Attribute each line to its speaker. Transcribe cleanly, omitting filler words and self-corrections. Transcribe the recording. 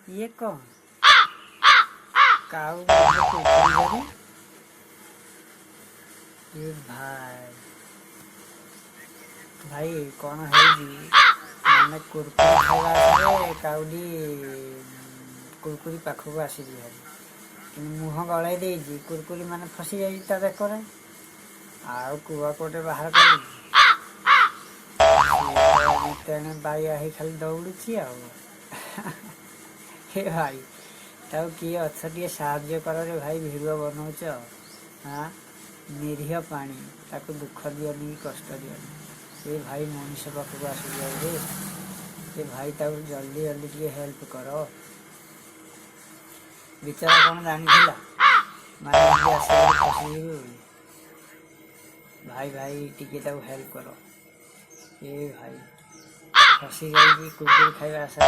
Speaker 1: ଇଏ କଣ କାଉ କୁରକୁରି ଧରି? ଏ ଭାଇ, ଭାଇ, କଣ ହେଇଛି? ମାନେ କୁରକୁରି ଖାଇବା ଆଶାରେ କାଉଟି କୁରକୁରି ପାଖକୁ ଆସିଛି ଭାରି, କିନ୍ତୁ ମୁହଁ ଗଳେଇ ଦେଇଛି। କୁରକୁରି ମାନେ ଫସି ଯାଇଛି ତା ବେକରେ। ଆଉ କୁଆ କୋଟେ ବାହାର କରିଛି? ତେଣେ ବାଇଆ ହେଇ ଖାଲି ଦୌଡୁଛି। ଆଉ ହେ ଭାଇ, ତାକୁ କିଏ ଅଛ, ଟିକେ ସାହାଯ୍ୟ କରରେ ଭାଇ। ଭିଡ଼ିଓ ବନଉଛ? ହଁ, ନିରୀହ ପ୍ରାଣୀ, ତାକୁ ଦୁଃଖ ଦିଅନି କି କଷ୍ଟ ଦିଅନି। ଏ ଭାଇ, ମଣିଷ ପାଖକୁ ଆସୁଛି ଆଉ ରେ। ଏ ଭାଇ, ତାକୁ ଜଲ୍ଦି ଜଲ୍ଦି ଟିକେ ହେଲ୍ପ କର। ବିଚାରା କଣ ଜାଣିଥିଲା, ମାନେ ଏମିତି ଆସିକି ଫସିଯିବି ବୋଲି? ଭାଇ, ଭାଇ, ଟିକେ ତାକୁ ହେଲ୍ପ କର। ଏ ଭାଇ, ଫସି ଯାଇଛି କୁରକୁରି ଖାଇବା ଆଶା।